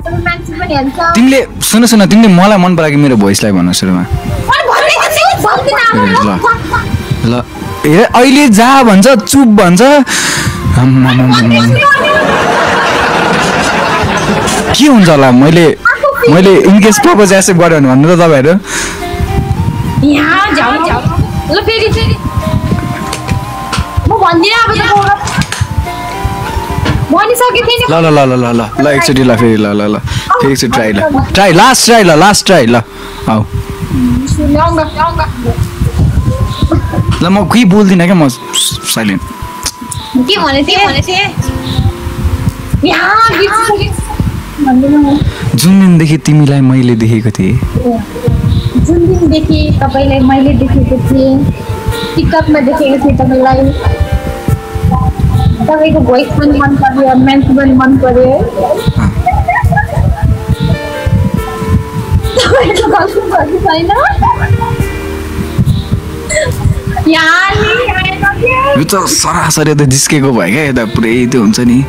तिमीले सुन तिमीले मलाई मन परायो कि मेरो भोइसलाई भन्न सुरुमा ल हेर अहिले जा भन्छ चुप भन्छ के हुन्छ होला मैले इनकेस प्रपोज एक्सेप्ट गर्यो भने भन्नु त तपाईहरु यहाँ जाऊ ल फेरि म भन्दिन अब त भनिसके थिएँ ल एकचोटी ल फेरि ल फेरि एकचोटी ट्राई लास्ट ट्राई ल आऊ ल म केही बोल्दिनँ क्या म साइलेन्ट के भने थिए जुन दिनदेखि तिमीलाई मैले देखेको थिएँ जुन दिनदेखि तपाईलाई मैले देखेको थिएँ टिकटकमा देखेको थिएँ तपाईलाई तपाईको भोइस पनि मन पर्यो मान्छे पनि मन पर्यो तपाईको गल्ती गर्नु छैन यो त सरासरी त जिस्केको भयो क्या यता पुरै त्यो हुन्छ नि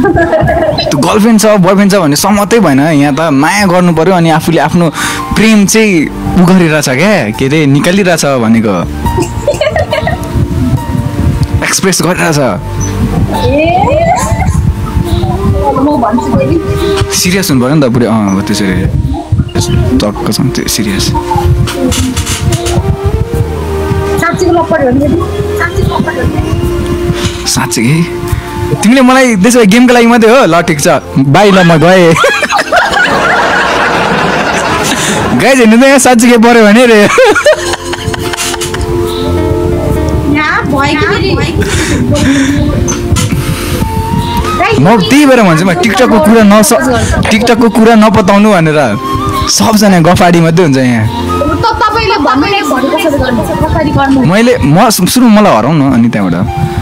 त्यो गर्लफ्रेन्ड छ बोयफ्रेन्ड छ भन्ने सम्मतै भएन यहाँ त माया गर्नु पर्यो अनि आफूले आफ्नो प्रेम चाहिँ उ गरिरहेछ क्या के अरे निकालिरहेछ भनेको एक्सप्रेस गरिरहेछ सिरियस हुनु पर्यो नि त पुरै हो त्यसरी टक्क छ त्यो सिरियस साँच्चै कि तिमीले मलाई त्यसो भए गेमको लागि मात्रै हो ल ठिक छ बाई ल म गएँ गाइज हेर्नु त यहाँ साँच्चै पऱ्यो भने रे म त्यही भएर भन्छु म टिकटकको कुरा नपताउनु भनेर सबजना गफाडी मात्रै हुन्छ यहाँ म सुरु मलाई हराउँ न अनि त्यहाँबाट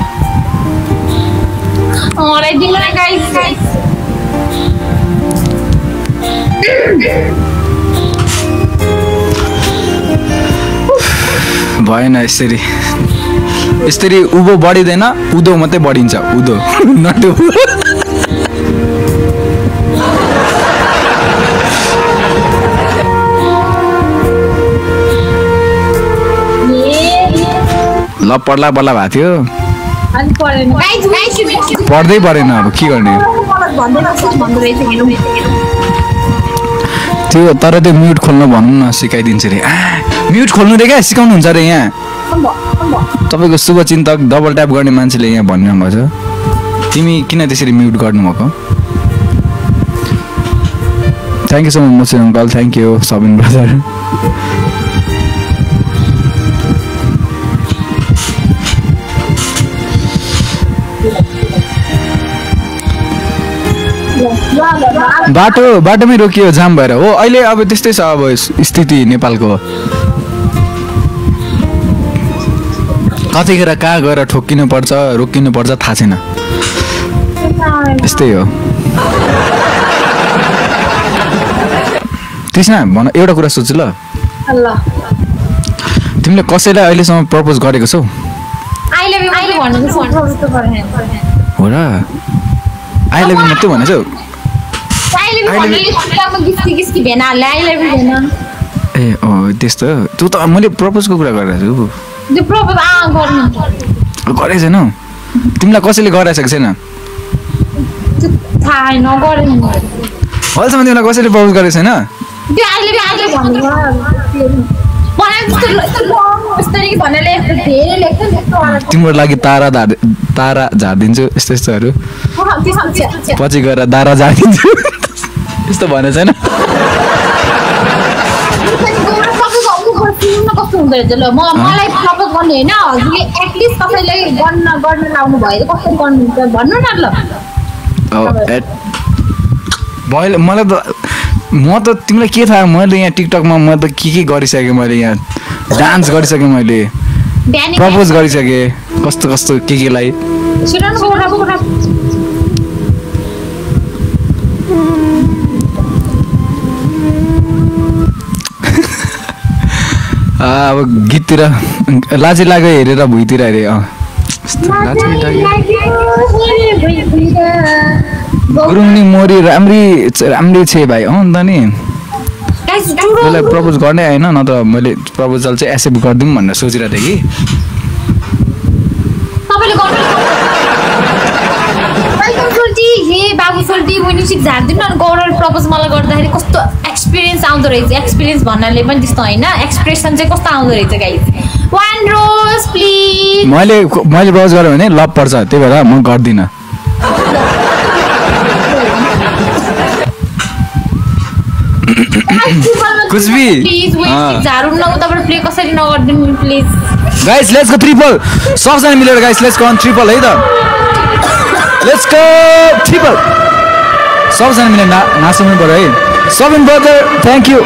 भएन यसरी उभो बढिँदैन उदो मात्रै बढिन्छ उदो नटो ल पढ्ला भएको थियो पढ्दै परेन अब के गर्ने त्यो तर त्यो म्युट खोल्न भनौँ न सिकाइदिन्छ रे म्युट खोल्नु रे क्या सिकाउनुहुन्छ अरे यहाँ तपाईँको शुभचिन्तक डबल ट्याप गर्ने मान्छेले यहाँ भन्नुभएको छ तिमी किन त्यसरी म्युट गर्नुभएको थ्याङ्क यू सो मच मोसी uncle thank you Sabin brother बाटोमै रोकियो जाम भएर हो अहिले अब त्यस्तै छ अब स्थिति नेपालको कतिखेर कहाँ गएर ठोक्किनु पर्छ रोकिनु पर्छ थाहा छैन यस्तै हो त्यसमा भन एउटा कुरा सोच्छु ल तिमीले कसैलाई अहिलेसम्म प्रपोज गरेको छौ हो र आई लभ यु मात्रै भनेछौ ए त्यस्तो तँ त मैले प्रपोजको कुरा गरिरहेको छु गरेको छैनौ तिमीलाई कसैले गराइसकेको छैन अहिलेसम्म तिमीलाई कसैले प्रपोज गरेको छैन तिम्रो लागि तारा झारिदिन्छु यस्तो यस्तोहरू पछि गएर दारा झारिदिन्छु यस्तो भने छैन कस्तो हुँदो रहेछ ल मलाई प्रपोज गर्ने होइन हजुरले एटलिस्ट कसैलाई गर्न लाउनु भयो कसरी गर्नुहुन्छ भन्नु न ल मलाई त म त तिमीलाई के थाहा मैले यहाँ टिकटकमा म त के गरिसकेँ मैले यहाँ डान्स गरिसकेँ मैले प्रपोज गरिसकेँ कस्तो केलाई अब गीततिर लाजै लाग्यो हेरेर भुइँतिर हेरे गुरुङनी मोरी राम्री छे भाइ हो नि त नि गाइस टुरो त्यसलाई प्रपोज गर्ने होइन न त मैले प्रपोजल चाहिँ एक्सेप्ट गरिदिउँ भनेर सोचिरहेको थिएँ कि तपाईले गर्नु वेलकम सुल्टी हे बाबु सुल्टी मुनिसिक झार्दिनु न गौरव प्रपोज मलाई गर्दाखेरि कस्तो एक्सपिरियन्स आउँदो रहेछ एक्सपिरियन्स भन्नाले पनि त्यस्तो होइन एक्सप्रेसन चाहिँ कस्तो आउँदो रहेछ गाइस वान रोज प्लिज मैले प्रपोज गरेँ भने लभ पर्छ त्यही भएर म गर्दिनँ कुछ भी प्लिज वेट झारु न उताबाट प्ले कसरी नगर्दिनु please guys let's go triple सबजना मिलेर guys let's go on triple है त लेट्स गो ट्रिपल सबजना मिलेर नाच्नु पर्यो है सबिन ब्रदर थ्याङ्क यू